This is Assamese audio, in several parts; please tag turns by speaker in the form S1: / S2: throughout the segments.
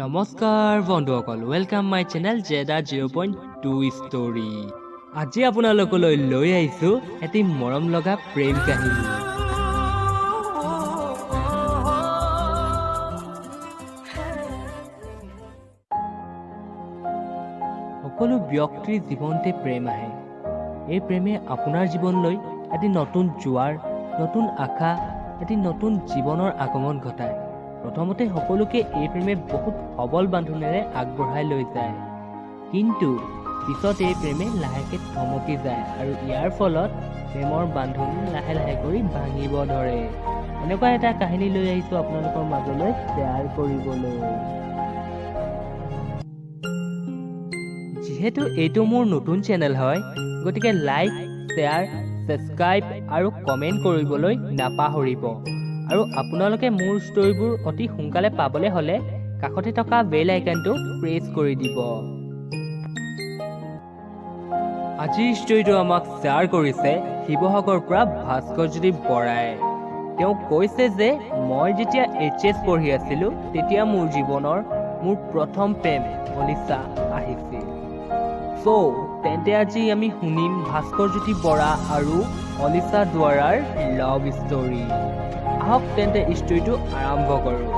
S1: নমস্কাৰ বন্ধুসকল, welcome my channel জেদা 0.2 ষ্টৰী। আজি আপোনালোকলৈ লৈ আহিছোঁ এটি মৰম লগা প্ৰেম কাহিনী। সকলো ব্যক্তিৰ জীৱনতে প্ৰেম আহে। এই প্ৰেমে আপোনাৰ জীৱনলৈ এটি নতুন জোৱাৰ, নতুন আশা, এটি নতুন জীৱনৰ আগমন ঘটায়। প্ৰথমতে সকলোকে এই প্ৰেমে বহুত সবল বান্ধোনেৰে আগবঢ়াই লৈ যায়, কিন্তু পিছত এই প্ৰেমে লাহেকৈ থমকি যায় আৰু ইয়াৰ ফলত প্ৰেমৰ বান্ধোন লাহে লাহে কৰি ভাঙিব ধৰে। এনেকুৱা এটা কাহিনী লৈ আহিছোঁ আপোনালোকৰ মাজলৈ শ্বেয়াৰ কৰিবলৈ। যিহেতু এইটো মোৰ নতুন চেনেল হয়, গতিকে লাইক, শ্বেয়াৰ, ছাবস্ক্ৰাইব আৰু কমেণ্ট কৰিবলৈ নাপাহৰিব। আৰু আপোনালোকে মোৰ ষ্টৰীবোৰ অতি সোনকালে পাবলৈ হ'লে কাষতে থকা বেল আইকনটো প্ৰেছ কৰি দিব। আজিৰ ষ্টৰীটো আমাক শ্বেয়াৰ কৰিছে শিৱসাগৰৰ পৰা ভাস্কৰজ্যোতি বৰাই। তেওঁ কৈছে যে মই যেতিয়া এইচ এছ পঢ়ি আছিলোঁ, তেতিয়া মোৰ জীৱনৰ মোৰ প্ৰথম প্ৰেম অলিচা আহিছিল। চ' তেন্তে আজি আমি শুনিম ভাস্কৰজ্যোতি বৰা আৰু অলিচা দুৱাৰাৰ লাভ ষ্টৰী। আহক তেন্তে ষ্টৰীটো আৰম্ভ কৰোঁ।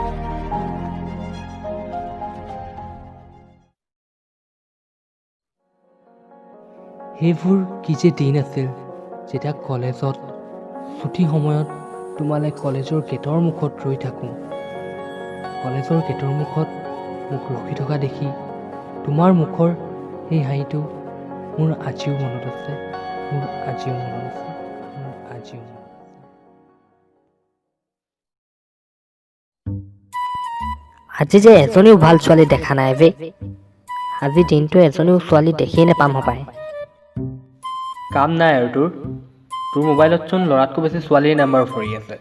S1: সেইবোৰ কি যে দিন আছিল, যেতিয়া কলেজত ছুটি সময়ত তোমালৈ কলেজৰ গেটৰ মুখত ৰৈ থাকোঁ। কলেজৰ গেটৰ মুখত মোক ৰখি থকা দেখি তোমাৰ মুখৰ সেই হাঁহিটো মোৰ আজিও মনত আছে, মোৰ আজিও মনত আছে, মোৰ আজিও মনত আছে।
S2: আজি যে এজনীও ভাল ছোৱালী দেখা নাই বে। আজি দিনটো এজনীও ছোৱালী দেখিয়ে নাপাম হপায়।
S1: কাম নাই আৰু তোৰ মোবাইলতচোন ল'ৰাতকৈ বেছি ছোৱালীৰ নাম্বাৰ ভৰি আছে।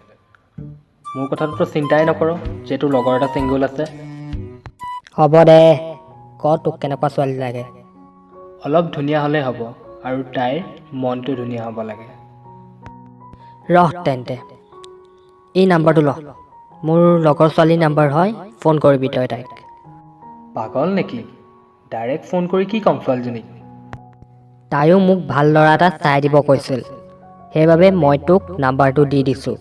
S1: মোৰ কথাটোতো চিন্তাই নকৰ যে তোৰ লগৰ এটা ছিংগল আছে।
S2: হ'ব দে, ক তোক কেনেকুৱা ছোৱালী লাগে?
S1: অলপ ধুনীয়া হ'লেই হ'ব আৰু তাইৰ মনটো ধুনীয়া হ'ব লাগে।
S2: ৰহ তেন্তে, এই নাম্বাৰটো ল, মোৰ লগৰ ছোৱালীৰ নাম্বাৰ হয়, ফোন কৰিবি তই তাইক।
S1: পাগল নেকি? ডাইৰেক্ট ফোন কৰি কি ক'ম ছোৱালীজনীক?
S2: তাইও মোক ভাল ল'ৰা এটা চাই দিব কৈছিল, সেইবাবে মই তোক নাম্বাৰটো দি দিছোঁ।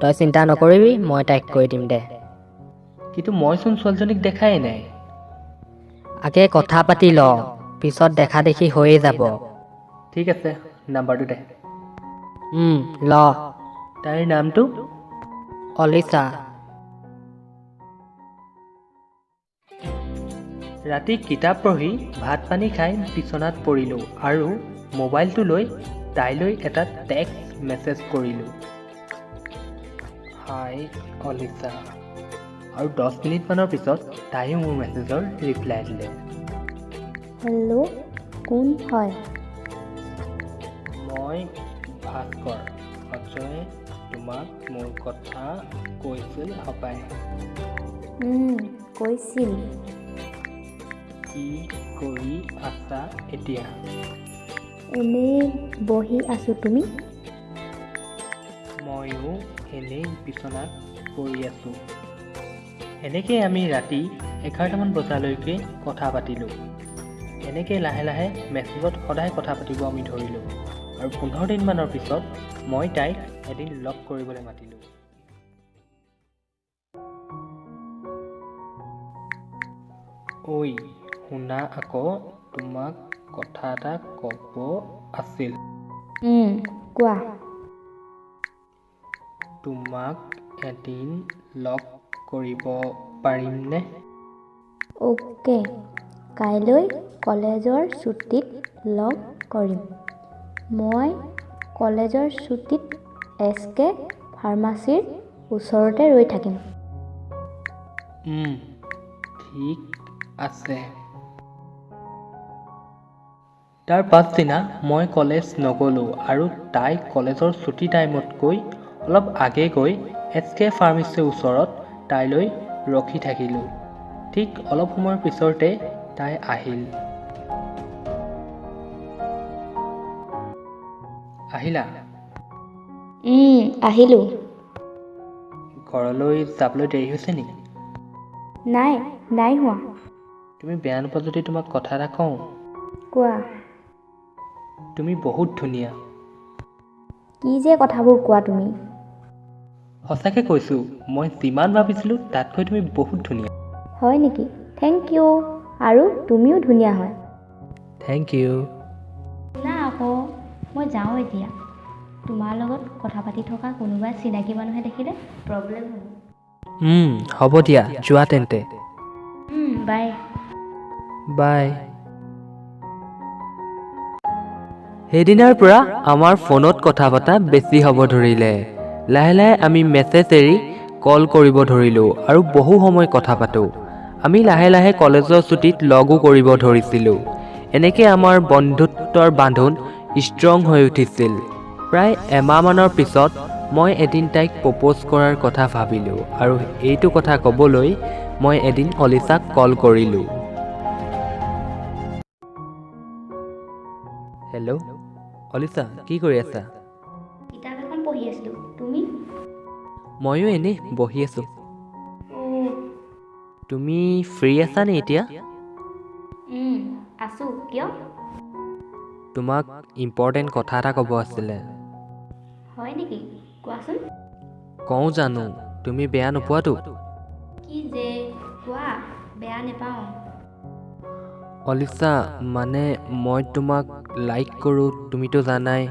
S2: তই চিন্তা নকৰিবি, মই তাইক কৈ দিম দে।
S1: কিন্তু মইচোন ছোৱালীজনীক দেখাই নাই।
S2: আগে কথা পাতি ল, পিছত দেখা দেখি হৈয়ে যাব।
S1: ঠিক আছে, নাম্বাৰটো দে।
S2: ল।
S1: তাইৰ নামটো?
S2: অলিচা।
S1: ৰাতি কিতাপ পঢ়ি ভাত পানী খাই বিচনাত পৰিলোঁ আৰু মোবাইলটো লৈ তাইলৈ এটা টেক্সট মেছেজ কৰিলোঁ, হাই অলিচা। আৰু 10 মিনিটমানৰ পিছত তাইও মোৰ মেছেজৰ ৰিপ্লাই দিলে।
S3: হেল্ল', কোন হয়?
S1: মই ভাস্কৰ। অজয়ে তোমাক মোৰ কথা কৈছিল হপায়?
S3: কৈছিল।
S1: কি কৰি আছা এতিয়া?
S3: এনেই বহি আছোঁ, তুমি?
S1: ময়ো এনেই বিচনাত পৰি আছোঁ। এনেকৈ আমি ৰাতি 11টামান বজালৈকে কথা পাতিলোঁ। এনেকৈ লাহে লাহে মেছেজত সদায় কথা পাতিব আমি ধৰিলোঁ আৰু 15 দিনমানৰ পিছত মই তাইক এদিন লগ কৰিবলৈ মাতিলোঁ। ঐ শুনা আকৌ, তোমাক কথা এটা ক'ব আছিল।
S3: কোৱা।
S1: তোমাক এদিন লগ কৰিব পাৰিমনে?
S3: অ'কে, কাইলৈ কলেজৰ ছুটীত লগ কৰিম। মই কলেজৰ ছুটীত এছ কে ফাৰ্মাচীৰ ওচৰতে ৰৈ থাকিম।
S1: ঠিক আছে। তাৰ পাছদিনা মই কলেজ নগ'লোঁ আৰু তাই কলেজৰ ছুটী টাইমতকৈ অলপ আগে গৈ এছ কে ফাৰ্মাচীৰ ওচৰত তাইলৈ ৰখি থাকিলোঁ। ঠিক অলপ সময়ৰ পিছতে তাই আহিল। আহিলা?
S3: আহিলোঁ।
S1: ঘৰলৈ যাবলৈ দেৰি হৈছে নেকি?
S3: নাই, নাই হোৱা।
S1: তুমি বেয়া নোপোৱা যদি তোমাক কথা এটা কওঁ।
S3: কোৱা।
S1: তুমি বহুত ধুনীয়া।
S3: কি যে কথাবোৰ কোৱা তুমি।
S1: সঁচাকৈ কৈছোঁ, মই যিমান ভাবিছিলোঁ তাতকৈ তুমি বহুত ধুনীয়া।
S3: হয় নেকি? Thank U. আৰু তুমিও ধুনীয়া হয়।
S1: Thank U.
S3: শুনা আকৌ, মই যাওঁ এতিয়া। তোমাৰ লগত কথা পাতি থকা কোনোবা চিনাকি মানুহে দেখিলে প্ৰব্লেম হ'ব।
S1: হ'ব দিয়া, যোৱা তেন্তে।
S3: বাই।
S1: বাই। সেইদিনাৰ পৰা আমাৰ ফোনত কথা পতা বেছি হ'ব ধৰিলে। লাহে লাহে আমি মেছেজ এৰি কল কৰিব ধৰিলোঁ আৰু বহু সময় কথা পাতোঁ। আমি লাহে লাহে কলেজৰ ছুটীত লগো কৰিব ধৰিছিলোঁ। এনেকৈ আমাৰ বন্ধুত্বৰ বান্ধোন ষ্ট্ৰং হৈ উঠিছিল। প্ৰায় এমাহমানৰ পিছত মই এদিন তাইক প্ৰপ'জ কৰাৰ কথা ভাবিলোঁ আৰু এইটো কথা ক'বলৈ মই এদিন অলিছাক কল কৰিলোঁ। হেল্ল' অলিছা, কি কৰি আছা?
S3: কিতাপ এখন পঢ়ি আছিলোঁ। তুমি?
S1: ময়ো এনেই বহি আছোঁ। তুমি ফ্ৰী আছানে এতিয়া?
S3: আছোঁ। কিয়?
S1: তোমাক ইম্পৰ্টেণ্ট কথা এটা ক'ব আছিলে।
S3: হয় নেকি? কোৱাচোন।
S1: কওঁ জানো, তুমি বেয়া নোপোৱাতো?
S3: কি যে কোৱা, বেয়া নেপাওঁ।
S1: অলিছা, মানে মই তোমাক লাইক কৰোঁ, তুমিতো জানাই।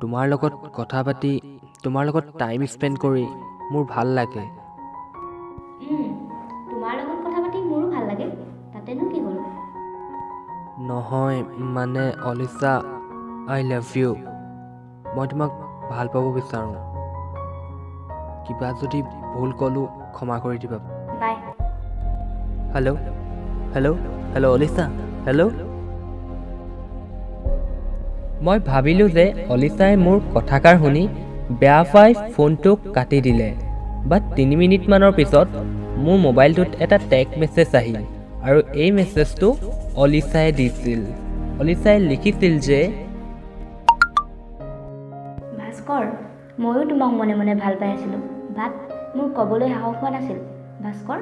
S1: তোমাৰ লগত কথা পাতি, তোমাৰ লগত টাইম স্পেণ্ড কৰি মোৰ ভাল লাগে।
S3: তোমাৰ লগত কথা পাতি মোৰো ভাল লাগে, তাতেনো কি হ'ল?
S1: নহয় মানে অলিছা, I love you. মই তোমাক ভাল পাব বিচাৰোঁ। কিবা যদি ভুল ক'লোঁ ক্ষমা কৰি দিবা।
S3: Bye.
S1: Hello hello hello Alisa, hello. মই ভাবিলোঁ যে অলিছাই মোৰ কথাষাৰ শুনি বেয়া পাই ফোনটো কাটি দিলে। বাট 3 মিনিটমানৰ পিছত মোৰ মোবাইলটোত এটা টেক্সট মেছেজ আহিল আৰু এই মেছেজটো অলিছাই দিছিল। অলিছাই লিখিছিল যে,
S3: ভাস্কৰ, ময়ো তোমাক মনে মনে ভাল পাই আছিলোঁ, বাট মোৰ ক'বলৈ সাহস হোৱা নাছিল। Bhaskar,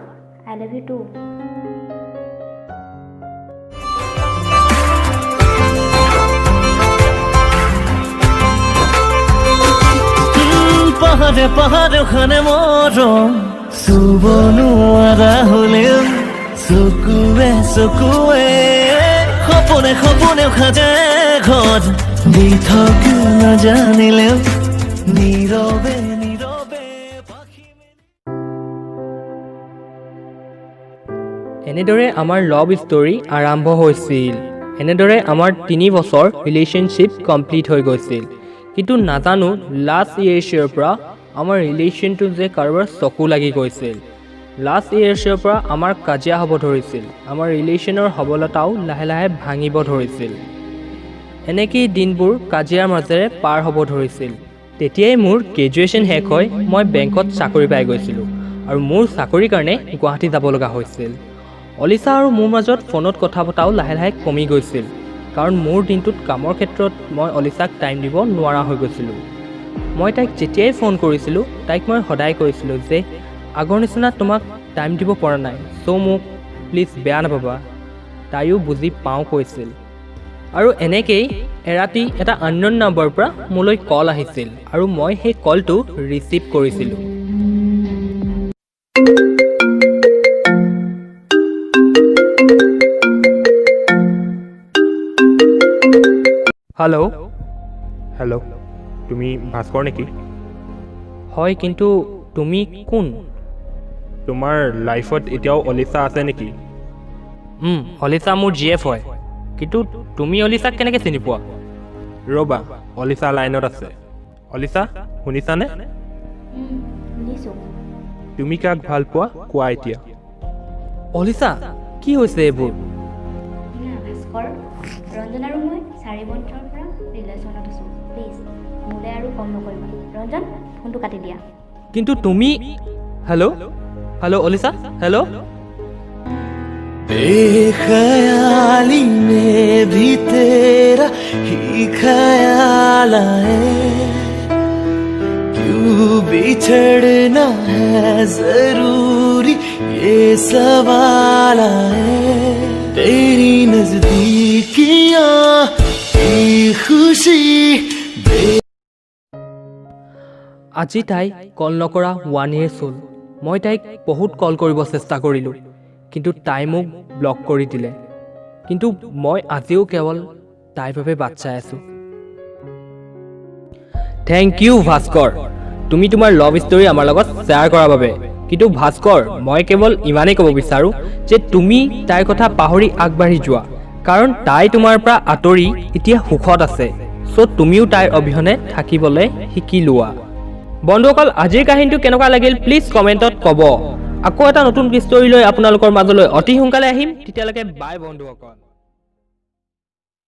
S3: I love you too.
S4: পাহাৰে পাহাৰে খানে মৰম চুব নোৱাৰা হলেও চকুৱে চকুৱে সপোনে সপোনে সাজে ঘৰ দি থক নাজানিলেও নীৰৱে নীৰৱে পাখি।
S1: এনেদৰে আমাৰ লভ ষ্টৰী আৰম্ভ হৈছিল। এনেদৰে আমাৰ 3 বছৰ ৰিলেশ্যনশ্বিপ কমপ্লিট হৈ গৈছিল। কিন্তু নাজানো লাষ্ট ইয়েৰ্ছৰ পৰা আমাৰ ৰিলেশ্যনটো যে কাৰোবাৰ চকু লাগি গৈছিল। লাষ্ট ইয়েৰ্ছৰ পৰা আমাৰ কাজিয়া হ'ব ধৰিছিল। আমাৰ ৰিলেশ্যনৰ সবলতাও লাহে লাহে ভাঙিব ধৰিছিল। এনেকেই দিনবোৰ কাজিয়াৰ মাজেৰে পাৰ হ'ব ধৰিছিল। তেতিয়াই মোৰ গ্ৰেজুৱেশ্যন শেষ হৈ মই বেংকত চাকৰি পাই গৈছিলোঁ আৰু মোৰ চাকৰিৰ কাৰণে গুৱাহাটী যাব লগা হৈছিল। অলিছা আৰু মোৰ মাজত ফোনত কথা পতাও লাহে লাহে কমি গৈছিল, কাৰণ মোৰ দিনটোত কামৰ ক্ষেত্ৰত মই অলিছাক টাইম দিব নোৱাৰা হৈ গৈছিলোঁ। মই তাইক যেতিয়াই ফোন কৰিছিলোঁ, তাইক মই সদায় কৈছিলোঁ যে আগৰ নিচিনা তোমাক টাইম দিব পৰা নাই, চ' মোক প্লিজ বেয়া নাপাবা। তাইও বুজি পাওঁ কৈছিল। আৰু এনেকেই এৰাতি এটা আনন'ন নাম্বাৰৰ পৰা মোলৈ কল আহিছিল আৰু মই সেই কলটো ৰিচিভ কৰিছিলোঁ। হেল্ল'
S5: হেল্ল', তুমি ভাস্কৰ নেকি?
S1: হয়, কিন্তু তুমি কোন?
S5: তোমাৰ লাইফত এতিয়াও অলিছা আছে নেকি?
S1: অলিছা মোৰ জি এফ হয়। কিন্তু তুমি অলিছাক কেনেকৈ চিনি পোৱা?
S5: ৰ'বা, অলিছা লাইনত আছে। অলিছা, শুনিছানে?
S3: শুনিছোঁ।
S5: তুমি কাক ভাল পোৱা কোৱা এতিয়া।
S1: অলিছা, কি হৈছে এইবোৰ?
S3: শুনা ভাস্কৰ, ৰঞ্জন আৰু মই 4 বছৰৰ পৰা ৰিলেশ্যনত আছোঁ। প্লিজ মোলৈ আৰু কল নকৰিবা। ৰঞ্জন, ফোনটো কাটি দিয়া।
S1: কিন্তু তুমি, হেল্ল' হেল্ল' অলিছা, হেল্ল'।
S4: बेख्याली में भी तेरा ही ख्याल आए, क्यों बिछड़ना है जरूरी ये सवाल आए। तेरी नजदीकियां की खुशी दे।
S1: আজি তাই কল নকৰা ওৱান ইয়েৰ্ছ হ'ল। মই তাইক বহুত কল কৰিব চেষ্টা কৰিলোঁ, কিন্তু তাই মোক ব্লক কৰি দিলে। কিন্তু মই আজিও কেৱল তাইৰ বাবে বাট চাই আছোঁ। Thank U Bhaskar, তুমি তোমাৰ লাভ ষ্টৰী আমাৰ লগত শ্বেয়াৰ কৰাৰ বাবে। কিন্তু ভাস্কৰ, মই কেৱল ইমানেই ক'ব বিচাৰোঁ যে তুমি তাইৰ কথা পাহৰি আগবাঢ়ি যোৱা, কাৰণ তাই তোমাৰ পৰা আঁতৰি এতিয়া সুখত আছে। চ' তুমিও তাইৰ অবিহনে থাকিবলৈ শিকি লোৱা। বন্ধুসকল, আজিৰ কাহিনীটো কেনেকুৱা লাগিল প্লিজ কমেণ্টত ক'ব। আকৌ এটা নতুন ষ্টৰী লৈ আপোনালোকৰ মাজলৈ অতি সোনকালে আহিম। তেতিয়ালৈকে বাই বন্ধুসকল।